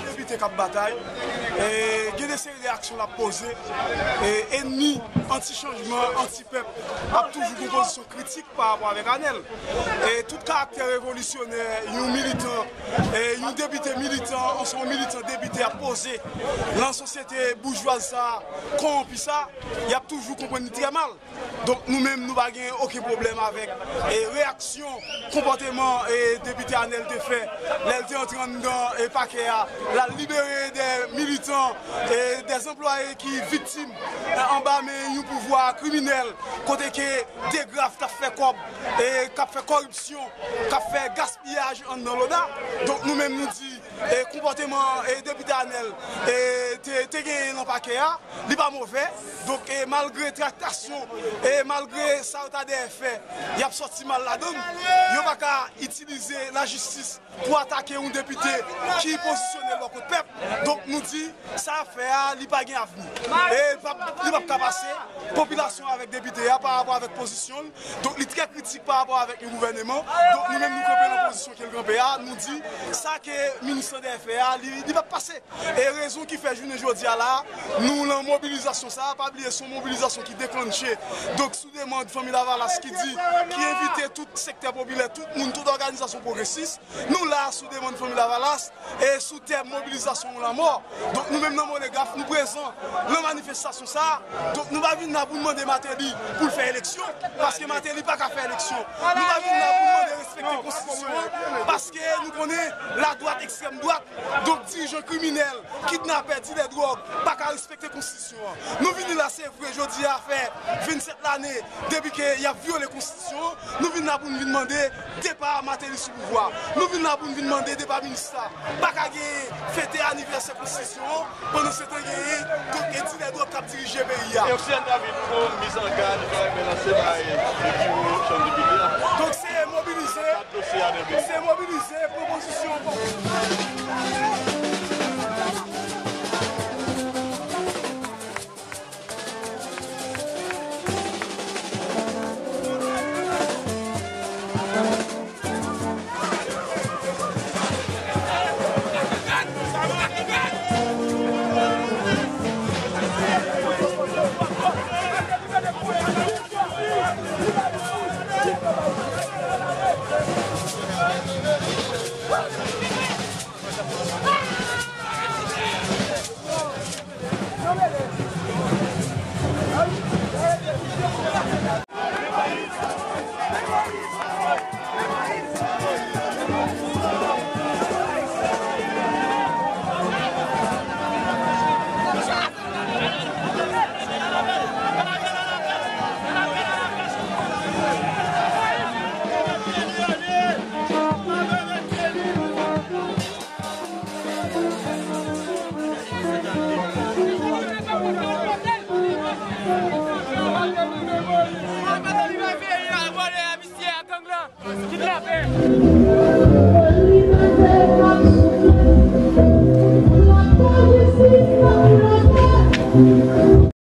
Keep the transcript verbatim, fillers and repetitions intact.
Depite k ap batay, e, gen de seri de aksyon l ap poze, e, ènmi anti chanjman, anti pèp ap toujou gen pozisyon kritik pa rapò avèk Anèl. E tout karaktè revolisyonè, yon militan, e yon depite militan, oswa yon militan depite ap poze nan sosyete boujwaz sa, kowonpi sa, y ap toujou konprann li trè mal. Donk, nou menm, nou pa gen okenn pwoblèm avèk, e, reyaksyon, konpòteman, e, depite Anèl te fè lè l te antre anndan, e, pakè a, l al libere de militan, e, de anplwaye ki viktim, e, anba men yon pouvwa kriminèl, kote ke DEGRAF t ap fè kòb, e, k ap fè kòripsyon, k ap fè gaspiyaj anndan Loda. Donk, nou menm, nou di, e, konpòteman, e, depite Anèl, e, te, te genyen nan pakè a, li pa move. Donk, e, malgre traktasyon, e, malgre sa yo ta dèyè fè, y ap sòti mal ladan l. Yo pa ka itilize lajistis pou atake yon depite ki pozisyone l bò kot pèp. Donk, nou di, sa y ap fè a, li pa gen avni. E li p ap, li p ap ka pase. Popilasyon avèk depite a pa rapò avèk pozisyon l. Donk, li trè kritik pa rapò avèk yon gouvèneman. Donk, nou menm, nou kanpe nan pozisyon ke l kanpe a. Nou di, sa ke minis lan dèyè fè a, li, li p ap pase. E rezon ki fè jounen jodi a la, nou lan mobilizasyon sa a, pa bliye se yon mobilizasyon ki deklanche. Donk, sou demann Fanmi Lavalas ki di, ki envite tout sektè popilè, tout moun, tout òganizasyon pwogresis, nou la sou demann Fanmi Lavalas, e sou tèm mobilizasyon ou lanmò. Donk, nou menm nan Molegraf, nou prezan nan manifestasyon sa a. Donk, nou pa vin la pou n mande Martelly pou l fè eleksyon, paske Martelly pa ka fè eleksyon. Nou pa vin la pou n mande respekte konstitisyon an, paske nou konnen ladwat, ekstrèm dwat, donk dirijan kriminèl, kidnapè, dilè dwòg, pa ka respekte konstitisyon an. Nou vini la, se vre, jodi a fè vennsèt lane depi ke y ap vyole konstitisyon an. Nou vin la pou n vin mande depa Martelly sou pouvwa. Nou vin la pou n vin mande depa minis la. Pa ka gen fete anivèsè konstitisyon an, pandan se tan genyen, donk, e dilè dwòg k ap dirije peyi a. E Oksidan David, pou miz an gad, nou ta renmen lanse bay biwo chanm depite a. Donk, se mobilize, se mobilize, pran pozisyon.